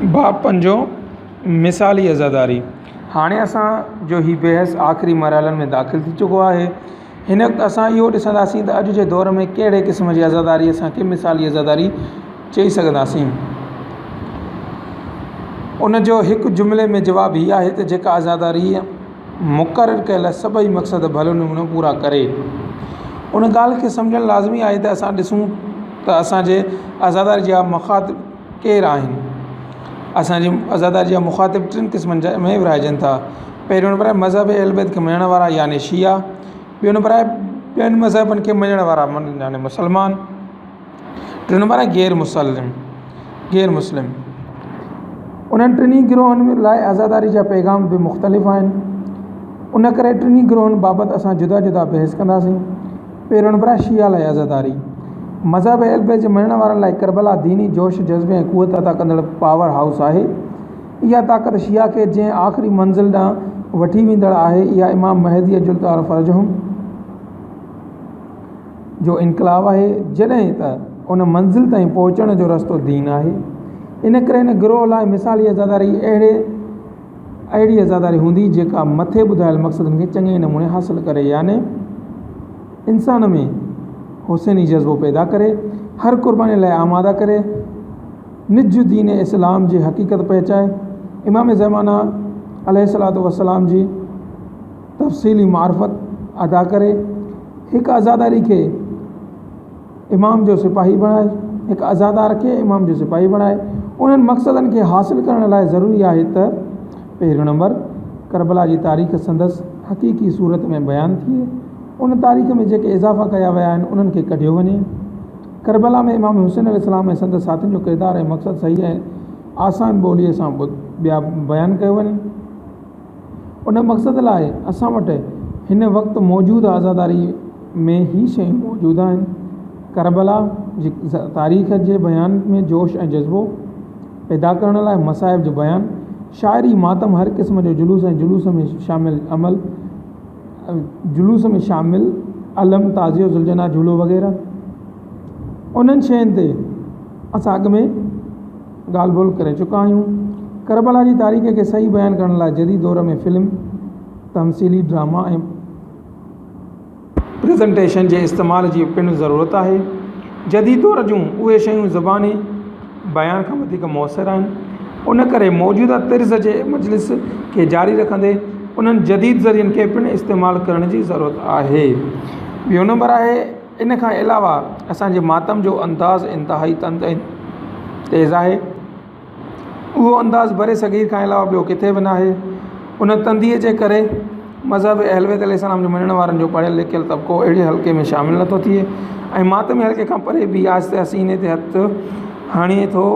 باب پنجون، مثالي عزاداري، هاڻي اسان جو هي بحث آخري مرحلن ۾ داخل ٿي چڪو آهي. هن وقت اسان اهو ڏسنداسين ته اڄ جي دور ۾ ڪهڙي قسم جي عزاداري اسان کي مثالي عزاداري چئي سگهنداسين. ان جو هڪ جملي ۾ جواب هي آهي ته جيڪا عزاداري مقرر ڪيل سڀئي مقصد ڀلو نموني پورا ڪري. ان ڳالهه کي سمجهڻ لازمي آهي ته اسان ڏسون ته اسان جي عزاداري جا مخاطب ڪير آهن. اسان جي عزاداري جا مخاطب ٽن قسمن جا ۾ ورهائجن ٿا. پهريون نمبر آهي مذهب اهل بيت کي مڃڻ وارا يعني شيعا، ٻيو نمبر آهي ٻين مذهبن کي مڃڻ وارا يعني مسلمان، ٽيون نمبر آهي غير مسلم غير مسلم. انهن ٽنهي گروهن لاء عزاداري جا پيغام به مختلف آهن. ان ڪري ٽنهي گروهن بابت اسان جدا جدا بحث ڪنداسين. پهريون نمبر آهي شيعا لاء عزاداري. مذهب اهل بيت جي مڃڻ وارن لاء ڪربلا ديني جوش، جذبي ۽ قوت عطا ڪندڙ پاور هائوس آهي. اها طاقت شيعا کي جنهن آخري منزل ڏانهن وٺي ويندڙ آهي اها امام مهدي عجل تعالي فرجهم جو انقلاب آهي جڏهن ته ان منزل تائين پهچڻ جو رستو دين آهي. ان ڪري هن گروهه لاء مثالي عزاداري اهڙي اهڙي عزاداري هوندي جيڪا مٿي ٻڌايل مقصدن کي چڱي نموني حاصل ڪري يعني انسان ۾ حسيني جذبو پيدا ڪري، هر قرباني لاء آماده ڪري، نج دين اسلام جي حقيقت پهچائي، امام زمانه عليه الصلوة والسلام جي تفصيلي معرفت ادا ڪري، هڪ عزاداري کي امام جو سپاهي بڻائي، هڪ عزادار کي امام جو سپاهي بڻائي. انهن مقصدن کي حاصل ڪرڻ لاء ضروري آهي ته پهريون نمبر ڪربلا جي تاريخ سندس حقيقي صورت ۾ بيان ٿئي، ان تاريخ ۾ جيڪي اضافا ڪيا ويا آهن انهن کي ڪڍيو وڃي. ڪربلا ۾ امام حسين عليه السلام ۽ سندس ساٿين جو ڪردار ۽ مقصد صحيح ۽ آسان ٻوليء سان بيان ڪيو وڃي. ان مقصد لاء اسان وٽ هن وقت موجود عزاداري ۾ هي شيون موجود آهن، ڪربلا جي تاريخ جي بيان ۾ جوش ۽ جذبو پيدا ڪرڻ لاء مصائب جو بيان، شاعري، ماتم، هر قسم جو جلوس ۽ جلوس ۾ شامل عمل، جلوس ۾ شامل علم، تعزيو، ذوالجناح جهولو وغيره. انهن شين تي اسان اڳ ۾ ڳالهه ٻولهه ڪري چڪا آهيون. ڪربلا جي تاريخ کي صحيح بيان ڪرڻ لاء جديد دور ۾ فلم، تمثيلي ڊراما ۽ پريزنٽيشن جي استعمال جي پڻ ضرورت آهي. جديد دور جون اهي شيون زباني بيان کان وڌيڪ موثر آهن. ان ڪري موجوده طرز جي مجلس کي جاري رکندي انهن جديد ذريعن کي پڻ استعمال ڪرڻ جي ضرورت آهي. ٻيو نمبر آهي ان کان علاوه اسان جي ماتم جو انداز انتهائي تند ۽ تيز آهي. اهو انداز برصغير کان علاوه ٻيو ڪٿي به ناهي. ان تنديء جي ڪري مذهب اهلبيت عليه السلام جو مڃڻ وارن جو پڙهيل لکيل طبقو اهڙي حلقي ۾ شامل نٿو ٿئي ۽ ماتمي حلقي کان پري بيهي آهستي آهستي سيني تي هٿ هڻي ٿو.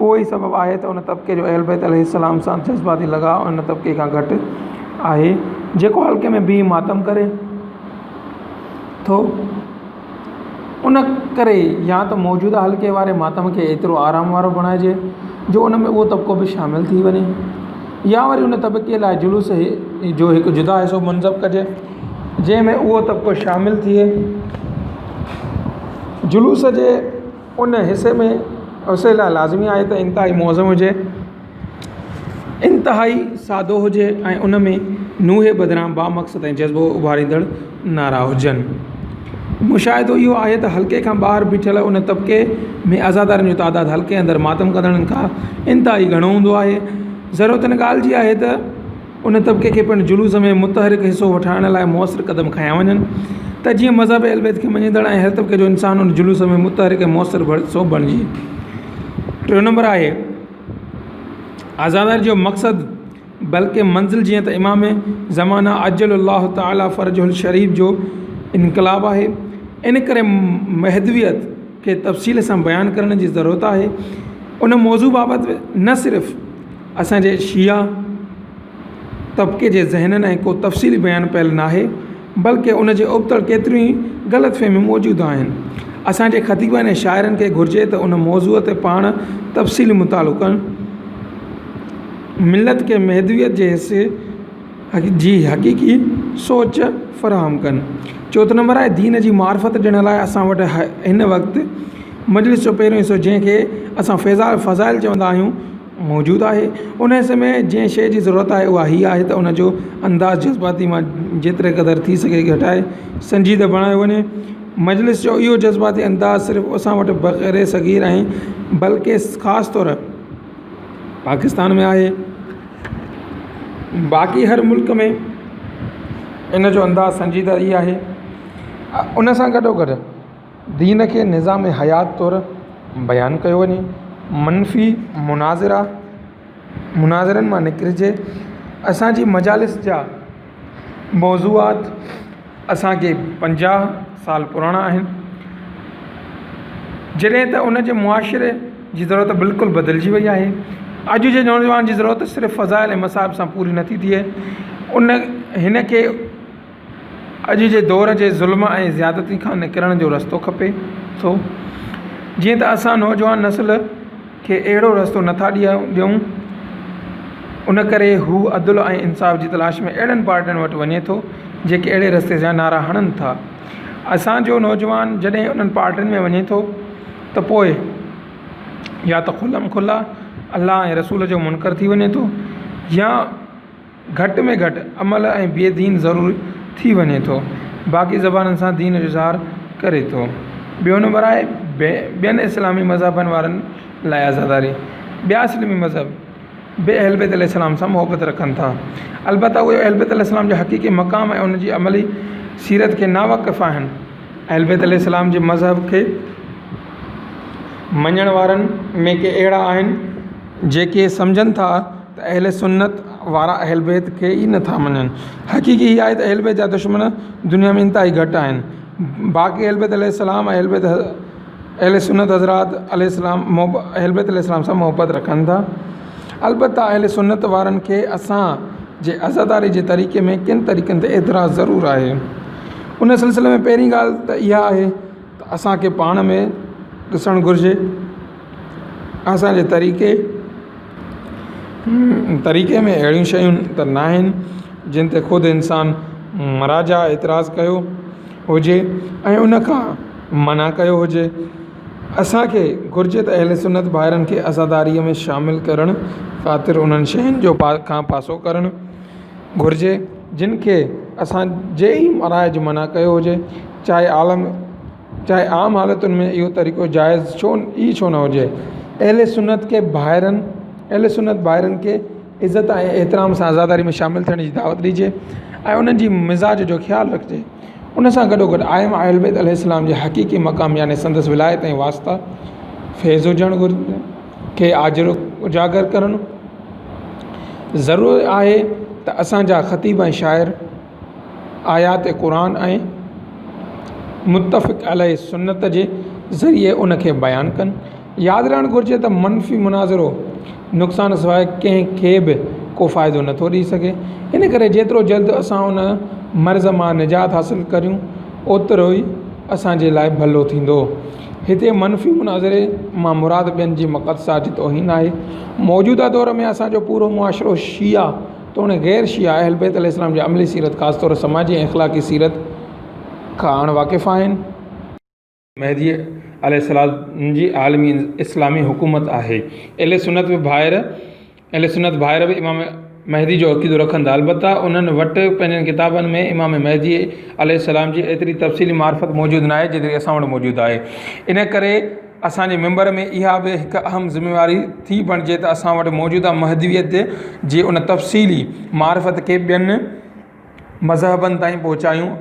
اهو ئي سبب آهي ته ان طبقي جو اهلبيت عليه السلام سان جذباتي لڳاء ان طبقي کان گهٽ آهي جيڪو حلقي ۾ بيهي ماتم ڪري ٿو. ان ڪري يا ته موجوده حلقي واري ماتم کي ايترو آرام وارو بڻائجي جو ان ۾ اهو طبقو به شامل ٿي وڃي يا وري ان طبقي لاء جلوس جو هڪ جدا حصو منظم ڪجي جنهن ۾ اهو طبقو شامل ٿئي. جلوس جي ان حصي ۾ حصي لاء لازمي آهي ته انتهائي معظم هجي. انتهائي سادو هجي ۽ ان ۾ نوحي بدران بامقصد ۽ جذبو اڀاريندڙ نعرا هجن. مشاهدو اهو آهي ته حلقي کان ٻاهر بيٺل ان طبقي ۾ عزادارن جو تعداد حلقي اندر ماتم ڪندڙن کان انتهائي گهڻو هوندو آهي. ضرورت ان ڳالهه جي آهي ته ان طبقي کي پڻ جلوس ۾ متحرڪ حصو وٺرائڻ لاء موثر قدم کنيا وڃن ته جيئن مذهب اهل بيت کي مڃيندڙ ۽ هر طبقي جو انسان ان جلوس ۾ متحرڪ ۽ موثر حصو بڻجي. ٽيون نمبر آهي. عزاداري جو مقصد بلڪه منزل جيئن ته امام زمانه عجل الله تعالي فرجه الشريف جو انقلاب آهي ان ڪري مهدويت کي تفصيل سان بيان ڪرڻ جي ضرورت آهي ان موضوع بابت نه صرف اسان جي شيعا طبقي جي ذهنن ۽ ڪو تفصيلي بيان پيل ناهي بلڪه ان جي ابتڙ ڪيتريون ئي غلط فهميون موجود آهن. اسان جي خطيبن ۽ شاعرن کي گهرجي ته ان موضوع تي پاڻ تفصيلي مطالعو ڪن. ملت کي مهدويت جي حصي جي حقيقي سوچ فراهم ڪن. چوٿون نمبر آهي دين جي معرفت ڏيڻ لاء اسان وٽ هن وقت مجلس جو پهريون حصو جنهن کي اسان فضائل چوندا آهيون. موجود آهي. ان حصي ۾ جنهن شيء جي ضرورت آهي اها هيء آهي ته ان جو انداز جذباتي مان جيتري قدر ٿي سگهي گهٽائي سنجيده بڻايو وڃي. مجلس جو اهو جذباتي انداز صرف اسان وٽ برصغير ۽ بلڪه خاص طور پاڪستان ۾ آهي. باقي هر ملڪ ۾ ان جو انداز سنجيده ئي آهي. ان سان گڏوگڏ دين کي نظام حيات طور بيان ڪيو وڃي. منفي مناظرا مناظرن مان نڪرجي. اسان جي مجالس جا موضوعات اسان کي 50 سال پراڻا آهن. جڏهن ته ان جي معاشري جي ضرورت بلڪل بدلجي وئي آهي. اڄ جي نوجوان جي ضرورت صرف فضائل ۽ مصائب سان پوري نٿي ٿئي. ان هن کي اڄ جي دور جي ظلم ۽ زيادتي کان نڪرڻ جو رستو کپي ٿو. جيئن ته اسان نوجوان نسل کي اهڙو رستو نٿا ڏيون، ان ڪري هو عدل ۽ انصاف جي تلاش ۾ اهڙن پارٽين وٽ وڃي ٿو، جيڪي اهڙي رستي جا نعرا هڻن ٿا. اسان جو نوجوان جڏهن انهن پارٽين ۾ وڃي ٿو ته پوء يا ته کلم کلا الله ۽ رسول جو منڪر ٿي وڃي ٿو يا گهٽ ۾ گهٽ عمل ۽ بي دين ضرور ٿي وڃي ٿو، باقي زبانن سان دين جو اظهار ڪري ٿو. ٻيو نمبر آهي ٻين اسلامي مذهبن وارن لاء عزاداري. ٻيا اسلامي مذهب به اهل بيت عليه السلام سان محبت رکن ٿا. البته اهي اهل بيت عليه السلام جي حقيقي مقام ۽ ان جي عملي سيرت کي ناواقف آهن. اهل بيت عليه السلام جي مذهب کي مڃڻ وارن ۾ ڪي اهڙا آهن جيڪي سمجهن ٿا ته اهل سنت وارا اهل بيت کي ئي نٿا مڃن. حقيقي هي آهي ته اهل بيت جا دشمن دنيا ۾ انتهائي گهٽ آهن. باقي اهل بيت عليه السلام ۽ اهل بيت اهل سنت حضرات عليه السلام اهل بيت عليه السلام سان محبت رکن ٿا. البته اهل سنت وارن کي اسان جي عزاداري جي طريقي ۾ ڪن طريقن تي اعتراض ضرور آهي. ان سلسلي ۾ پهرين ڳالهه ته اها آهي ته اسان کي پاڻ ۾ ڏسڻ گهرجي. اسان جي طريقي طريقي ۾ اهڙيون شيون ته ناهن جن تي خود انسان مراجع اعتراض ڪيو هجي ۽ ان کان منع ڪيو هجي. اسان کي گهرجي ته اهل سنت ڀائرن کي عزاداريء ۾ شامل ڪرڻ خاطر انهن شين جو کان پاسو ڪرڻ گهرجي جن کي اسان جي ئي مراجع منع ڪيو هجي چاهي عالم چاهي عام حالتن ۾ اهو طريقو جائز ڇو ئي ڇو نه هجي. اهل سنت کي ڀائرن اهل سنت ڀائرن کي عزت ۽ احترام سان عزاداري ۾ شامل ٿيڻ جي دعوت ڏجي ۽ انهن جي مزاج جو خيال رکجي. ان سان گڏوگڏ ائمه اهل بيت عليه السلام جي حقيقي مقام يعني سندس ولايت ۽ واسطه فيض هجڻ گهرجي کي آجر اجاگر ڪرڻ ضروري آهي ته اسان جا خطيب ۽ شاعر آيات قرآن ۽ متفق عليه سنت جي ذريعي ان کي بيان ڪن. ياد رهڻ گهرجي ته منفي مناظرو نقصان سواء ڪنهن کي به ڪو فائدو نٿو ڏئي سگهي. ان ڪري جيترو جلد اسان ان مرض مان نجات حاصل ڪريون اوترو ئي اسان جي لاء ڀلو ٿيندو. هتي منفي مناظري مان مراد ٻين جي مقدسات جي توهين آهي. موجوده دور ۾ اسان جو پورو معاشرو شيعا توڻي غير شيعا اهل بيت عليه السلام جي عملي سيرت خاص طور سماجي ۽ اخلاقي سيرت کان اڻ واقف آهن. مهدي عليه السلام جي عالمي اسلامي حڪومت آهي. اهل سنت به ڀائر اهل سنت ڀائر به امام مهدي جو عقيدو رکن ٿا البته انهن وٽ پنهنجن ڪتابن ۾ امام مهدي عليه السلام جي ايتري تفصيلي معرفت موجود ناهي جيتري اسان وٽ موجود آهي. ان ڪري اسان جي منبر ۾ اها به هڪ اهم ذميواري ٿي بڻجي ته اسان وٽ موجوده مهدويت جي ان تفصيلي معرفت کي ٻين مذهبن تائين پهچايون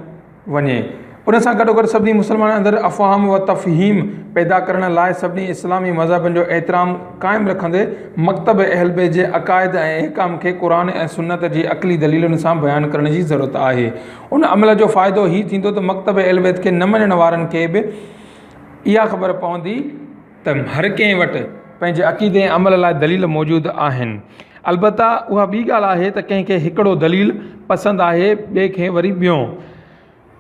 وڃي. ان سان گڏوگڏ سڀني مسلمانن اندر افهام و تفهيم پيدا ڪرڻ لاء سڀني اسلامي مذهبن جو احترام قائم رکندي مڪتب اهل بيت جي عقائد ۽ احڪام کي قرآن ۽ سنت جي عقلي دليلن سان بيان ڪرڻ جي ضرورت آهي. ان عمل جو فائدو هي ٿيندو ته مڪتب اهل بيت کي نه مڃڻ وارن کي به اها خبر پوندي ته هر ڪنهن وٽ پنهنجي عقيدي ۽ عمل لاء دليل موجود آهن. البته اها ٻي ڳالهه آهي ته ڪنهن کي هڪڙو دليل پسند آهي ٻئي کي وري ٻيو.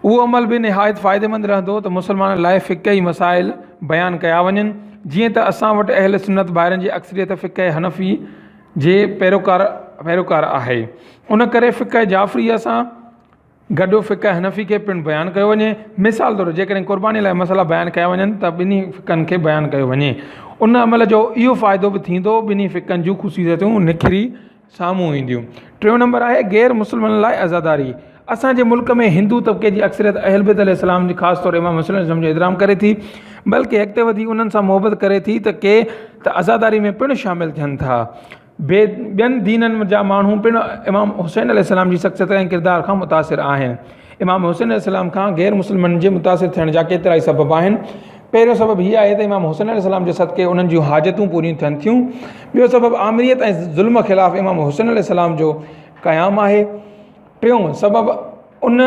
اهو عمل به نهايت فائديمند رهندو ته مسلمانن لاء فقهي مسائل بيان ڪيا وڃن. جيئن ته اسان وٽ اهل سنت ڀائرن جي اڪثريت فقه حنفي جي پيروڪار پيروڪار آهي. ان ڪري فقه جعفريه سان گڏ فقه حنفي کي پڻ بيان ڪيو وڃي. مثال طور جيڪڏهن قرباني لاء مسئلا بيان ڪيا وڃن ته ٻنهي فقهن کي بيان ڪيو وڃي. ان عمل جو اهو فائدو به ٿيندو ٻنهي فقهن جون خصوصيتون نکري سامهون اينديون. ٽيون نمبر آهي غير مسلمن لاء عزاداري. اسان جي ملڪ ۾ هندو طبقي جي اڪثريت اهل بيت عليه السلام جي خاص طور امام حسين عليه السلام جو احترام ڪري ٿي بلڪه اڳتي وڌي انهن سان محبت ڪري ٿي ته ڪي ته عزاداري ۾ پڻ شامل ٿين ٿا. ٻين دينن جا ماڻهو پڻ امام حسين عليه السلام جي شخصيت ۽ ڪردار کان متاثر آهن. امام حسين عليه السلام کان غير مسلمن جي متاثر ٿيڻ جا ڪيترائي سبب آهن. پهريون سبب هي آهي ته امام حسين عليه السلام جي صدقي انهن جون حاجتون پوريون ٿين ٿيون. ٻيو سبب آمريت ۽ ظلم خلاف امام حسين عليه السلام جو قيام آهي. ٽيون سبب ان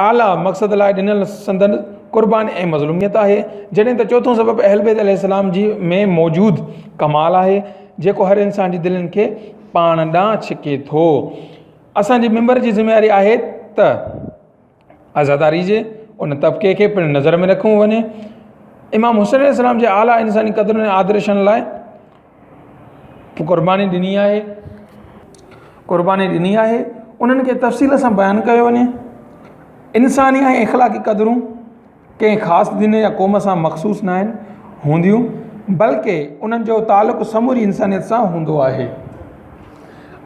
اعليٰ مقصد لاء ڏنل سندن قرباني ۽ مظلوميت آهي. جڏهن ته چوٿون سبب اهل بيت عليه السلام جي ۾ موجود ڪمال آهي، جيڪو هر انسان جي دلين کي پاڻ ڏانهن ڇڪي ٿو. اسان جي ميمبر جي ذميواري آهي ته عزاداري جي ان طبقي کي پڻ نظر ۾ رکيو وڃي. امام حسين عليه السلام جي اعليٰ انساني قدرن ۽ آدرشن لاء قرباني ڏني آهي قرباني ڏني آهي انهن کي تفصيل سان بيان ڪيو وڃي. انساني ۽ اخلاقي قدرون ڪنهن خاص دين يا قوم سان مخصوص ناهن هونديون بلڪه انهن جو تعلق سموري انسانيت سان هوندو آهي.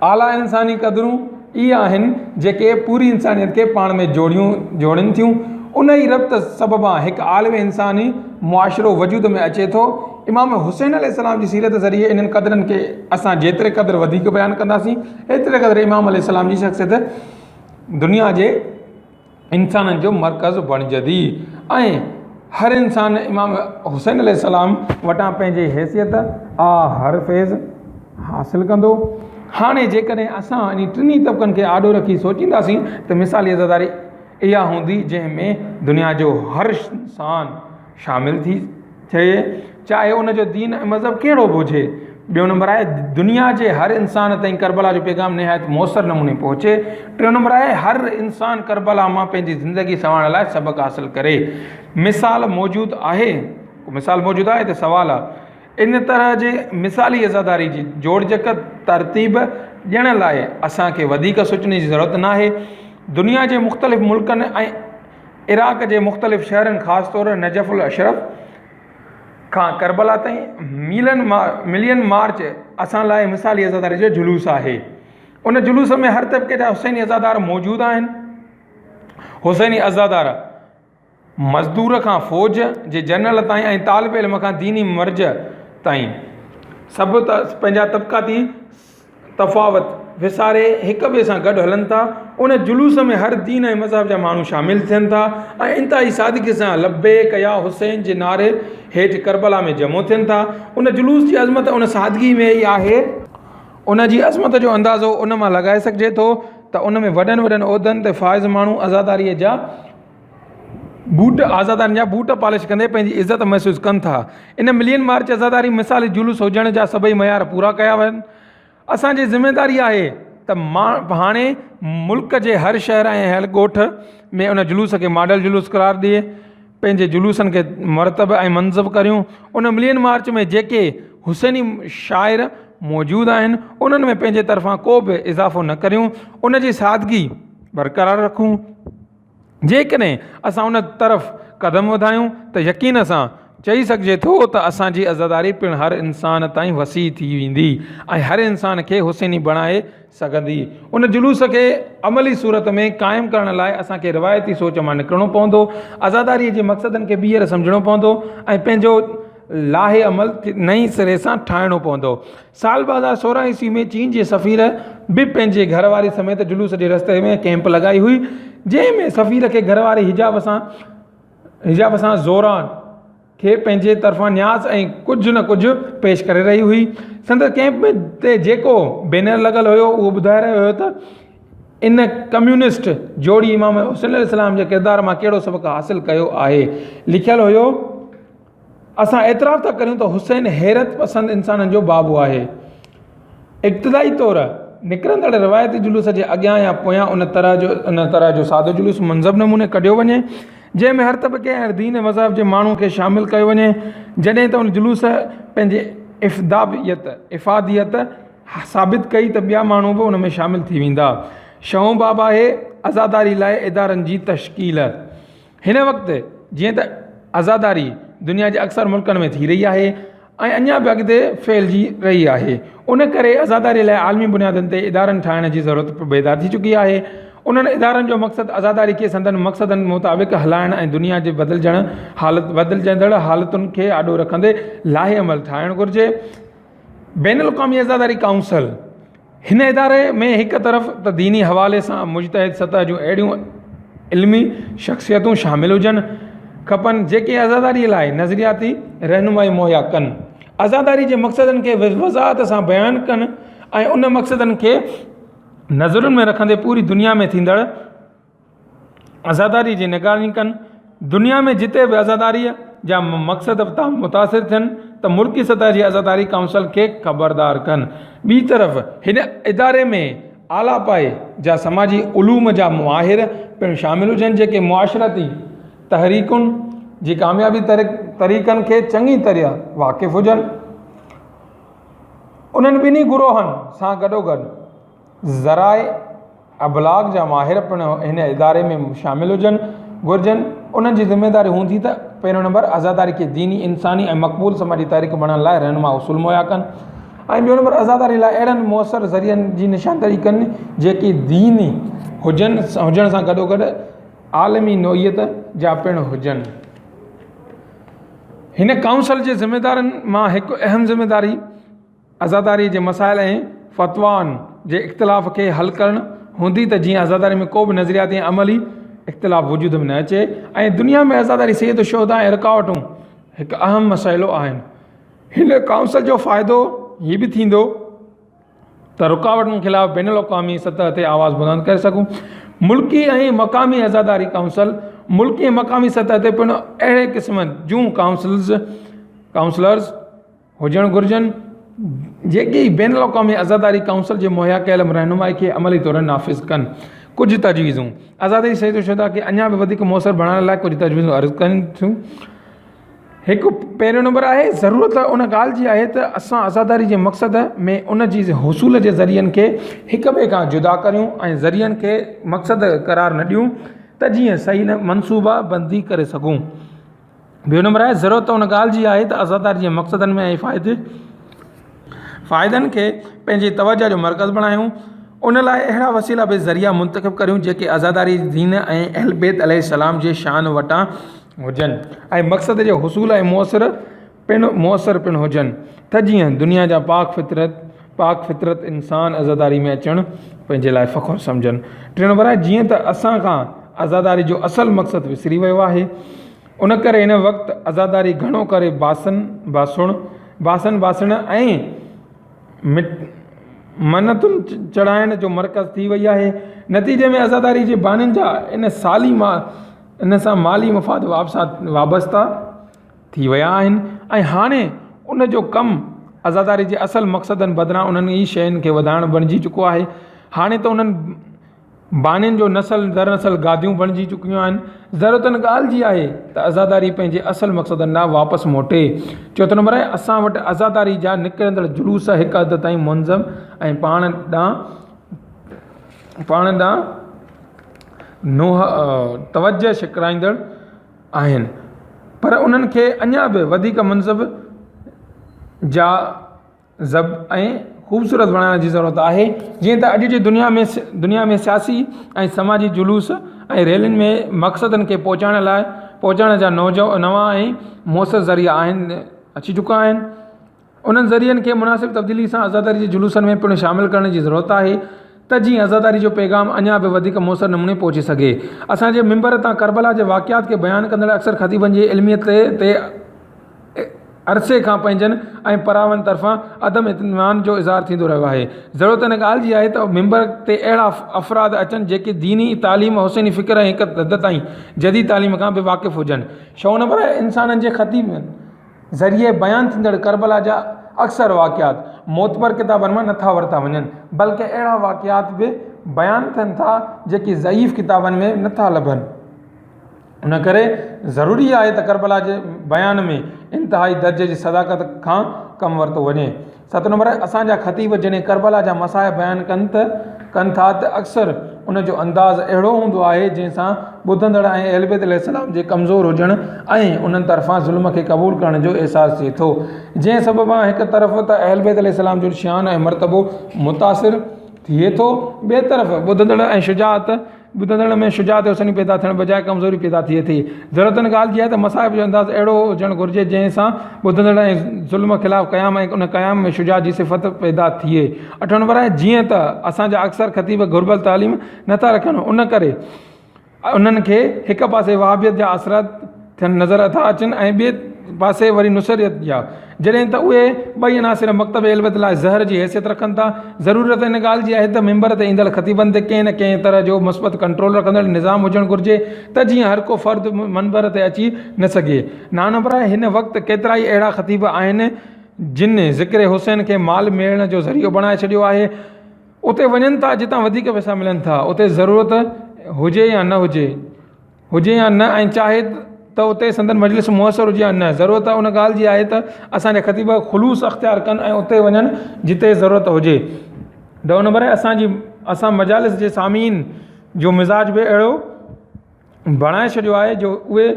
اعليٰ انساني قدرون اهي آهن جيڪي پوري انسانيت کي پاڻ ۾ جوڙيون جوڙين ٿيون. ان ئي ربط سببان هڪ عالمي انساني معاشرو وجود ۾ اچي ٿو. امام حسين عليه السلام جي سيرت ذريعي انهن قدرن کي اسان جيتري قدر وڌيڪ بيان ڪنداسين ايتري قدر امام عليه السلام جي شخصيت دنيا جي انسانن جو مرڪز بڻجندي ۽ هر انسان امام حسين عليه السلام وٽان پنهنجي حيثيت آ هر فيض حاصل ڪندو. هاڻي جيڪڏهن اسان انهي ٽنهي طبقن کي آڏو رکي سوچينداسين ته مثالي عزاداري اها هوندي جنهن ۾ دنيا جو هر انسان شامل ٿي ٿئي چاهي ان جو دين ۽ مذهب ڪهڙو به هجي. ٻيو نمبر آهي دنيا جي هر انسان تائين ڪربلا جو پيغام نهايت موثر نموني پهچي. ٽيون نمبر آهي هر انسان ڪربلا مان پنهنجي زندگي سنوارڻ لاء سبق حاصل ڪري. مثال موجود آهي مثال موجود آهي ته سوال آهي ان طرح جي مثالي عزاداري جي جوڙجڪ ترتيب ڏيڻ لاء اسان کي وڌيڪ سوچڻ جي ضرورت ناهي. دنيا جي مختلف ملڪن ۽ عراق جي مختلف شهرن خاص طور نجف الاشرف کان ڪربلا تائين ميلن ملين مارچ اسان لاء مثالي عزاداري جو جلوس آهي. ان جلوس ۾ هر طبقي جا حسيني عزادار موجود آهن. حسيني عزادار مزدور کان فوج جي جنرل تائين ۽ طالب علم کان ديني مرجع تائين سڀ پنهنجا طبقاتي تفاوت وساري هڪ ٻئي سان گڏ هلن ٿا. ان جلوس ۾ هر دين ۽ مذهب جا ماڻهو شامل ٿين ٿا ۽ انتهائي سادگي سان لبيڪ يا حسين جي نعري هيٺ ڪربلا ۾ جمع ٿين ٿا. ان جلوس جي عظمت ان سادگي ۾ ئي آهي. ان جي عظمت جو اندازو ان مان لڳائي سگهجي ٿو ته ان ۾ وڏن وڏن عهدن تي فائز ماڻهو عزاداريء جا بوٽ عزادارن جا بوٽ پالش ڪندي پنهنجي عزت محسوس ڪن ٿا. ان ملين مارچ عزاداري مثالي جلوس هجڻ جا سڀئي معيار پورا ڪيا وڃن. اسان جي ذميواري آهي ته هاڻي ملڪ جي هر شهر ۽ هر ڳوٺ ۾ ان جلوس کي ماڊل جلوس قرار ڏئي پنهنجي جلوسن کي مرتب ۽ منظم ڪريون. ان ملين مارچ ۾ جيڪي حسيني شاعر موجود آهن انهن ۾ پنهنجي طرفان ڪو به اضافو نه ڪريون. ان جي سادگي برقرار رکون. جيڪڏهن اسان ان طرف قدم وڌايون ته يقين سان چئي سگهجي ٿو ته اسان جي عزاداري پڻ هر انسان تائين وسيع ٿي ويندي ۽ هر انسان کي حسيني بڻائي سگهندي. ان جلوس کي عملي صورت ۾ قائم ڪرڻ لاء اسان کي روايتي سوچ مان نڪرڻو پوندو، عزاداري جي مقصدن کي ٻيهر سمجهڻو پوندو ۽ پنهنجو لاهه عمل نئين سري سان ٺاهڻو پوندو. سال 2016 عيسوي ۾ چين جي سفير به پنهنجي گهر واري سميت جلوس جي رستي ۾ ڪئمپ لڳائي هئي، جنهن ۾ سفير کي گهر واري حجاب سان حجاب سان زوران کي پنهنجي طرفان نياز ۽ ڪجهه نه ڪجهه پيش ڪري رهي هئي. سندس ڪئمپ تي جيڪو بينر لڳل هيو اهو ٻڌائي رهيو هيو ته ان ڪميونسٽ جوڙي امام حسين عليه السلام جي ڪردار مان ڪهڙو سبق حاصل ڪيو آهي. لکيل هيو. اسان اعتراف ٿا ڪريون ته حسين حيرت پسند انسانن جو بابو آهي. ابتدائي طور نڪرندڙ روايتي جلوس جي اڳيان يا پويان ان طرح جو ان طرح جو سادو جلوس منظم نموني ڪڍيو وڃي جنهن ۾ هر طبقي ۽ دين مذهب جي ماڻهو کي شامل ڪيو وڃي جڏهن ته ان جلوس پنهنجي افدابيت افاديت ثابت ڪئي ته ٻيا ماڻهو به ان ۾ شامل ٿي ويندا. ڇهون باب آهي عزاداري لاء ادارن جي تشڪيل. هن وقت جيئن ته عزاداري دنيا جي اڪثر ملڪن ۾ ٿي رهي آهي. ۽ اڃا به اڳتي ڦهلجي رهي آهي. ان ڪري عزاداري لاء عالمي بنيادن تي ادارن ٺاهڻ جي ضرورت پيدا ٿي چڪي آهي. انهن ادارن جو مقصد عزاداري کي سندن مقصدن مطابق هلائڻ ۽ دنيا جي بدلجڻ حالت بدلجندڙ حالتن کي آڏو رکندي لائحه عمل ٺاهڻ گهرجي. بين الاقوامي عزاداري ڪائونسل، هن اداري ۾ هڪ طرف ته ديني حوالي سان مجتهد سطح جون اهڙيون علمي شخصيتون شامل هجڻ کپن جيڪي عزاداري لاء نظرياتي رهنمائي مهيا ڪن، عزاداري جي مقصدن کي وضاحت سان بيان ڪن ۽ ان مقصدن کي نظرن ۾ رکندي پوري دنيا ۾ ٿيندڙ عزاداري جي نگراني ڪن. دنيا ۾ جتي به عزاداريء جا مقصد تان متاثر ٿين ته ملڪي سطح جي عزاداري ڪائونسل کي خبردار ڪن. ٻي طرف هن اداري ۾ اعليٰ پائي جا سماجي علوم جا ماهر پڻ شامل هجن جيڪي معاشرتي تحريڪن جي ڪاميابي طريقن کي چڱي طرح واقف هجن. انهن ٻنهي گروهن سان گڏوگڏ ذرائع ابلاغ جا ماهر پڻ هن اداري ۾ شامل هجڻ گهرجن. انهن جي ذميواري هوندي ته پهريون نمبر عزاداري کي ديني، انساني ۽ مقبول سماجي تحريڪ بڻائڻ لاء رهنما اصول مهيا ڪن ۽ ٻيو نمبر عزاداري لاء اهڙن موثر ذريعن جي نشاندهي ڪن جيڪي ديني هجن هجڻ سان گڏوگڏ عالمي نوعيت جا پڻ هجن. هن ڪائونسل جي ذميدارين مان هڪ اهم ذميداري عزاداريء جي مسائل ۽ فتوائن جي اختلاف کي حل ڪرڻ هوندي ته جيئن عزاداري ۾ ڪو به نظرياتي ۽ عملي اختلاف وجود ۾ نه اچي ۽ دنيا ۾ عزاداري سيد الشهداء ۽ رڪاوٽون هڪ اهم مسئلو آهن. هن ڪائونسل جو فائدو هي به ٿيندو ته رڪاوٽن خلاف بين الاقوامي سطح تي آواز بلند ڪري سگهون. ملڪي ۽ مقامي عزاداري ڪائونسل ملڪي ۽ مقامي سطح تي پڻ اهڙي قسم جون ڪائونسلز ڪائونسلرز هجڻ گهرجن، جيڪي بين الاقوامي عزاداري ڪائونسل جي مهيا ڪيل رهنمائي کي عملي طور نافذ ڪن. ڪجهه تجويزون، عزاداري سيد الشهداء کي اڃا به وڌيڪ موثر بڻائڻ لاء ڪجهه تجويزون عرض ڪن ٿيون. هڪ پهريون نمبر آهي، ضرورت ان ڳالهه جي آهي ته اسان عزاداري جي مقصد ۾ ان جي حصول جي ذريعن کي هڪ ٻئي کان جدا ڪريون ۽ ذريعن کي مقصد قرار نه ڏيون ته جيئن صحيح منصوبا بندي ڪري سگهون. ٻيو نمبر آهي ضرورت ان ڳالهه جي آهي ته عزاداري جي مقصدن ۾ ۽ فائدي فائدن کي پنهنجي توجه جو مرڪز بڻايون ان لاء اهڙا وسيلا به ذريعا منتخب ڪريون جيڪي عزاداري دين ۽ اهل بيت عليه السلام جي شان وٽان هجن ۽ مقصد جي حصول ۽ موثر پڻ موثر پڻ هجن ته جيئن دنيا جا پاڪ فطرت پاڪ فطرت انسان عزاداري ۾ اچڻ پنهنجي لاء فخر سمجهن. ٽيون نمبر آهي جيئن ته اسان کان عزاداري جو اصل مقصد وسري ويو آهي ان ڪري هن وقت عزاداري گهڻو ڪري باسن باسڻ باسن باسڻ ۽ منتن چڙهائڻ جو مرڪز ٿي وئي آهي نتيجي ۾ عزاداري جي بانين جا ان سالي ان سان مالي مفاد وابسته ٿي ويا آهن ۽ هاڻي ان جو ڪم عزاداري جي اصل مقصدن بدران انهن ئي شين کي وڌائڻ بڻجي چڪو آهي. هاڻي ته انهن بانين جو نسل در نسل گاديون بڻجي چڪيون آهن. ضرورت ان ڳالهه جي آهي ته عزاداري پنهنجي اصل مقصدن ڏانهن واپس موٽي. چوٿون نمبر آهي اسان وٽ عزاداري جا نڪرندڙ جلوس هڪ حد تائين منظم ۽ پاڻ ڏانهن پاڻ ڏانهن توجهه ڇڪرائيندڙ آهن پر انهن کي اڃا به وڌيڪ منظم جا ذب ۽ خوبصورت بڻائڻ جي ضرورت آهي جيئن ته اڄ جي دنيا ۾ دنيا ۾ سياسي ۽ سماجي جلوس ۽ ريلين ۾ مقصدن کي پهچائڻ لاء پهچائڻ جا نوجو نوان ۽ موثر ذريعا آهن اچي چڪا آهن انهن ذريعن کي مناسب تبديلي سان عزاداري جي جلوسن ۾ پڻ شامل ڪرڻ جي ضرورت آهي ته جيئن عزاداري جو پيغام اڃا به وڌيڪ موثر نموني پهچي سگهي. اسان جي منبر تان ڪربلا جي واقعات کي بيان ڪندڙ اڪثر خطيبن جي علميت تي عرصي کان پنهنجن ۽ پراون طرفان عدم اطمينان جو اظهار ٿيندو رهيو آهي. ضرورت ان ڳالهه جي آهي ته منبر تي اهڙا افراد اچن جيڪي ديني تعليم، حسيني فڪر ۽ هڪ حد تائين جديد تعليم کان به واقف هجن. ڇهون نمبر آهي انسانن جي خطيبن. ذريعي بيان ٿيندڙ ڪربلا جا اڪثر واقعات معتبر ڪتابن مان نٿا ورتا وڃن، بلڪه اهڙا واقعات به بيان ٿين ٿا جيڪي ضعيف ڪتابن ۾ نٿا لڀن. ان ڪري ضروري آهي ته ڪربلا جي بيان ۾ انتهائي درجي جي صداقت کان ڪم ورتو وڃي. ست نمبر، اسان جا خطيب جڏهن ڪربلا جا مصائب بيان ڪن ته ڪن ٿا ته اڪثر ان جو انداز اهڙو هوندو آهي جنهن سان ٻڌندڙ ۽ اهلبيت عليه السلام جي ڪمزور هجڻ ۽ انهن طرفان ظلم کي قبول ڪرڻ جو احساس ٿئي ٿو. جنهن سببان هڪ طرف ته اهلبيت عليه السلام جو شان ۽ مرتبو متاثر ٿئي ٿو، ٻئي طرف ٻڌندڙ ۽ شجاعت ٻڌندڙ ۾ شجاعت حسيني پيدا ٿيڻ بجاء ڪمزوري پيدا ٿئي ٿي. ضرورت ان ڳالهه جي آهي ته مصائب جو انداز اهڙو هجڻ گهرجي جنهن سان ٻڌندڙ ۽ ظلم خلاف قيام ۽ ان قيام ۾ شجاعت جي صفت پيدا ٿئي. اٺون نمبر آهي جيئن ته اسان جا اڪثر خطيب گهربل تعليم نه ٿا رکن ان ڪري انهن کي هڪ پاسي وهابيت جا اثرات ٿين نظر ٿا اچن ۽ ٻئي پاسي وري نصريت جا جڏهن ته اهي ٻئي عناصر مڪتب علميت لاء زهر جي حيثيت رکن ٿا. ضرورت ان ڳالهه جي آهي ته منبر تي ايندڙ خطيبن تي ڪنهن نه ڪنهن طرح جو مثبت ڪنٽرول رکندڙ نظام هجڻ گهرجي ته جيئن هر ڪو فرد منبر تي اچي نه سگهي. نائون نمبر آهي هن وقت ڪيترائي اهڙا خطيب آهن جن ذڪر حسين کي مال ميڙڻ جو ذريعو بڻائي ڇڏيو آهي. اتي وڃن ٿا جتان وڌيڪ پئسا ملن ٿا اتي ضرورت هجي يا نه هجي. هجي يا نه ۽ چاهي ته اتي سندن مجلس موثر هجي يا نه ضرورت ان ڳالهه جي آهي ته اسان جا خطيب خلوص اختيار ڪن ۽ اتي وڃن جتي ضرورت هجي. ڏهون نمبر آهي اسان جي اسان مجالس جي سامعين جو مزاج به اهڙو بڻائي ڇڏيو آهي جو اهي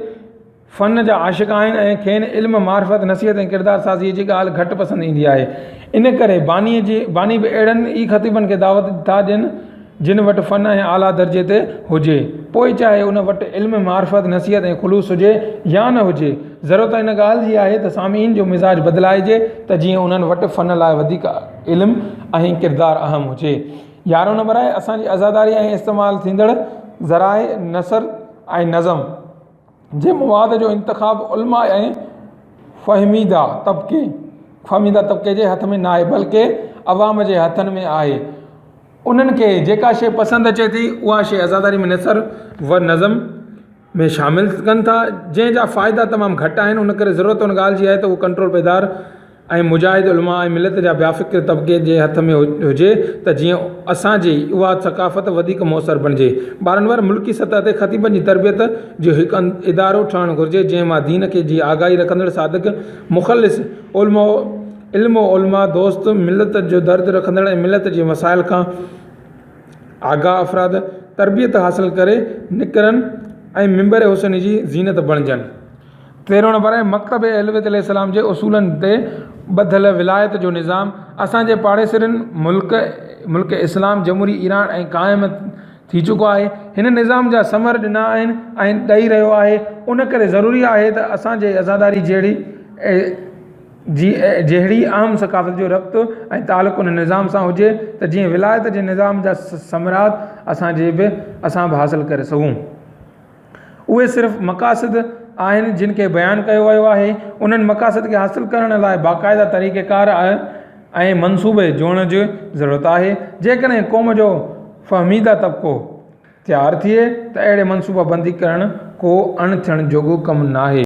فن جا عاشق آهن ۽ کين علم معرفت نصيحت ۽ ڪردار سازيء جي ڳالهه گهٽ پسند ايندي آهي ان ڪري باني جي باني به اهڙن ئي خطيبن کي دعوت ٿا ڏين جن وٽ فن ۽ اعليٰ درجي تي هجي، پوء چاهي ان وٽ علم، معرفت، نصيحت ۽ خلوص هجي يا نه هجي. ضرورت ان ڳالهه جي آهي ته سامعين جو مزاج بدلائجي ته جيئن انهن وٽ فن لاء وڌيڪ علم ۽ ڪردار اهم هجي. يارهون نمبر آهي اسان جي عزاداري ۽ استعمال ٿيندڙ ذرائع نثر ۽ نظم. جي مواد جو انتخاب علماء ۽ فهميده طبقي فهميده طبقي جي هٿ ۾ ناهي بلڪه عوام جي هٿن ۾ آهي. انهن کي جيڪا شيء پسند اچي ٿي اها شيء عزاداري ۾ نثر و نظم ۾ شامل ڪن ٿا جنهن جا فائدا تمام گهٽ آهن ان ڪري ضرورت ان ڳالهه جي آهي ته اهو ڪنٽرول پيدار ۽ مجاهد علماء ۽ ملت جا بافڪر طبقي جي هٿ ۾ هجي ته جيئن اسان جي اها ثقافت وڌيڪ موثر بڻجي. ٻارن وار ملڪي سطح تي خطيبن جي تربيت جو هڪ ادارو ٺهڻ گهرجي جنهن مان دين کي جي آگاهي رکندڙ صادق مخلص علماء علم و علماء دوست ملت جو درد رکندڙ ۽ ملت جي مسائل کان آگاهه افراد تربيت حاصل ڪري نڪرن ۽ منبر حسيني جي زينت بڻجن. تيرهون نمبر آهي مڪتب اهلبيت عليه السلام جي اصولن تي ٻڌل ولايت جو نظام اسان جي پاڙيسرين ملڪ ملڪ اسلام جمهوري ايران ۽ قائم ٿي چڪو آهي هن نظام جا ثمر ڏنا آهن ۽ ڏئي رهيو آهي ان ڪري ضروري آهي ته اسان جي عزاداري جهڙي جي جهڙي اهم ثقافت جو ربط ۽ تعلق ان نظام سان هجي ته جيئن ولايت جي نظام جا ثمرات اسان جي به اسان به حاصل ڪري سگهون. اهي صرف مقاصد آهن جن کي بيان ڪيو ويو آهي. انهن مقاصد کي حاصل ڪرڻ لاء باقاعده طريقيڪار ۽ منصوبي جوڙڻ جي ضرورت آهي. جيڪڏهن قوم جو فهميده طبقو تيار ٿئي ته اهڙي منصوبه بندي ڪرڻ ڪو اڻ ٿيڻ جوڳو ڪم ناهي.